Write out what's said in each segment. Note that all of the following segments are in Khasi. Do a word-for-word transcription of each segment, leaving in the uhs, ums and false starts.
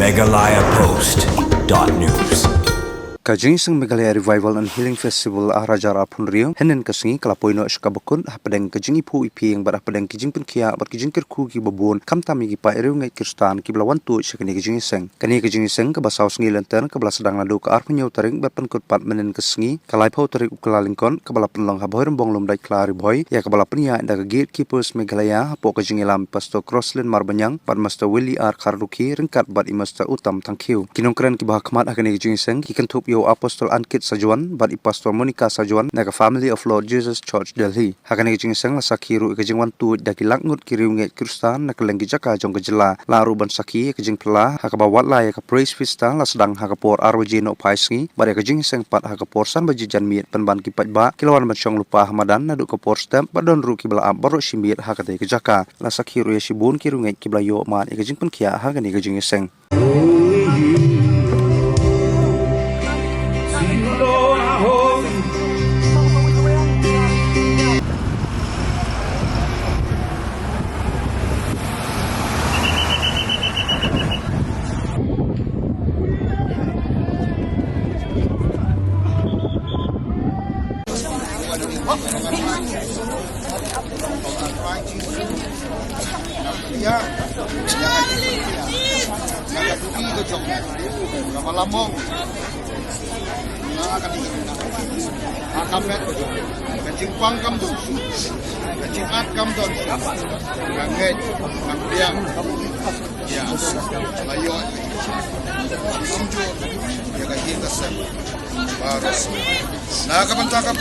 Meghalaya Post dot news. Ka Jingïaseng Meghalaya Revival and Healing Festival ar hajar arphew hynriew hynnin ka sngi ka la poi noh sha kaba kut hapdeng ka jingïaphuh ïaphieng bad hapdeng ki jingpynkhiah bad ki jingkyrkhu kiba bun, khamtam ïa ki paid riewngeit Khristan kiba la wan tuid sha kane ka jingïaseng. Kane ka jingïaseng kaba saw sngi lynter kaba la sdang naduh ka arphew hynñiew tarik bad pynkut pat mynnin ka sngi ka laiphew tarik u Kyllalyngkot, kaba la pynlong ha Bhoirymbong Lumdaitkhla, Ri Bhoi, ïa kaba la pynïaid da ka Gatekeepers Meghalaya hapoh ka jingïalam Pastor Crosslyn Marbaniang bad Master Willie R Kharlukhi ryngkat bad i Master Utam Thangkhiew. Ki nongkren kiba ha khmat ha kane ka jingïaseng ki kynthup ïa u Apostol Ankit Sajwan bad i Pastor Monica Sajwan na ka Family of Lord Jesus Church, Delhi. Ha kane ka jingïaseng la sakhi ruh ïa ka jingwan tuid da ki lak ngut ki riewngeit Khristan na kylleng ki jaka jong ka jylla. La ruh ban sakhi ïa ka jingphylla ha kaba wat la ïa ka Praise Fiesta la sdang ha ka por ar baje nohphai sngi bad ïa ka jingïaseng pat ha ka por san baje janmiet, pynban ki paidbah ki la wan ban shong lypa ha madan naduh ka por step bad don ruh kiba la ap baroh shi miet ha katei ka jaka. La sakhi ruh ïa shibun ki riewngeit kiba la ïoh mad ïa ka jingpynkhiah ha kane ka jingïaseng. Ka jingpang kam don, ka jingat kam don, ka ngeit, ka biang. Ïa, la ïoh. Kumjuh ïa ka ïing ka sem. Baroh. Na ka bynta ka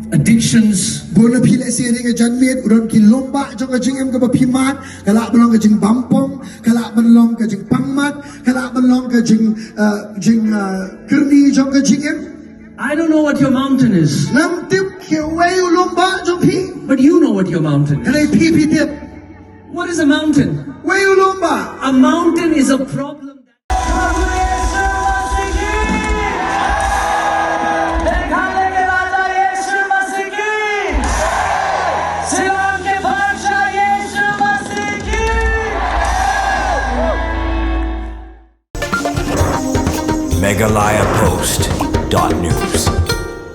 addictions. Bun na phi lehse ha kane ka janmiet u don ki lum bah jong ka jingim kaba phi mad, ka lah ban long ka jingbam pong, ka lah ban long ka jingpang mat, ka lah ban long ka jing, uh, jing, uh, kyrni jong ka jingim. I don't know what your mountain is. Ngam tip kiwei u lum bah jong phi. But you know what your mountain is. Hynrei phi phi tip. What is a mountain? Wei u lum bah. A mountain is a problem. Meghalaya Post dot news.